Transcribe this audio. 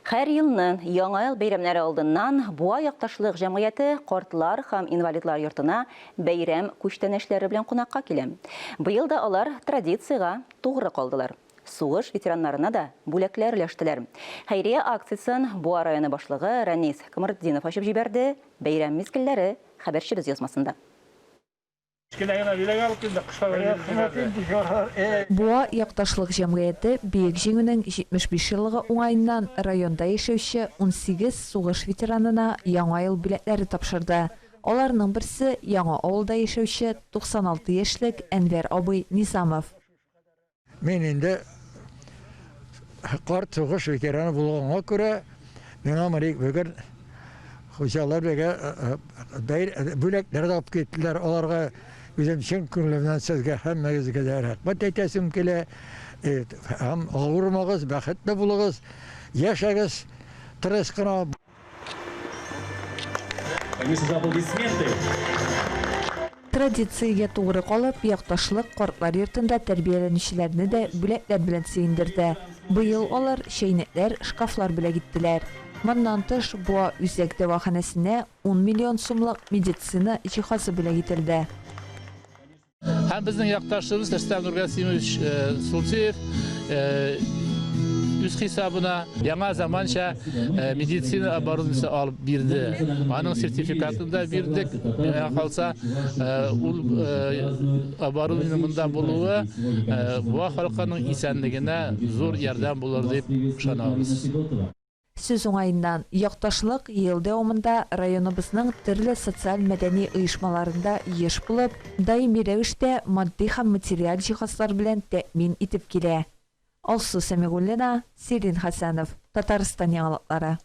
Һәр елны Яңа ел бәйрәмнәре алдыннан Буа якташлык җәмгыяте картлар һәм инвалидлар йортына бәйрәм күчтәнәчләре белән кунакка килә. Быел да алар традициягә тугры калдылар. Сугыш ветераннарына да бүләкләр өләштеләр. Хәйрия акциясен Буа районы башлыгы Рәнис Камартдинов ачып җибәрде. Бәйрәм мизгелләре хәбәрчебез язмасында. Кечкенә генә бүләк алып килдек, кышлап җибәрде. Буа якташлык җәмгыяте Бөек Җиңүнең 75 еллыгы уңаеннан районда яшәүче 18 сугыш ветеранына Яңа ел бүләкләре тапшырды. Аларның берсе, Яңа авылда яшәүче 96 яшьлек Әнвәр абый Низамов. Мин инде карт сугыш ветераны булганга күрә, миңа менә бүген хуҗалар бергә бүләкләр дә алып киттеләр. Аларга үзем чын күңелемнән сезгә һәммәгезгә дә рәхмәт әйтәсем килә. Һәм авырмагыз, бәхетле булыгыз, яшәгез тырыш кына. Традициягә тугры калып, якташлык картлар йортында тәрбияләнүчеләрне дә бүләкләр белән сөендерде. Быел алар чәйнекләр, шкафлар бүләк иттеләр. Моннан тыш, Буа үзәк дәваханәсенә ун миллион сумлык медицина җиһазы бүләк ителде. Һәм безнең якташыбыз Рөстәм Нургасимович Султиев үз хисабына яңа заманча медицина оборудованиесе алып бирде. Аның сертификатын да бирдек. Миңа калса, ул оборудование монда булуы Буа халкының исәнлегенә зур ярдәм булыр дип ышанабыз. Сүз уңаеннан, якташлык ел дәвамында районыбызның төрле социаль-мәдәни оешмаларында еш булып, даими рәвештә матди һәм материаль җиһазлар белән тәэмин итеп килә. Алсу Сәмигуллина, Сирин Хәсәнов, Татарстан яңалыклары.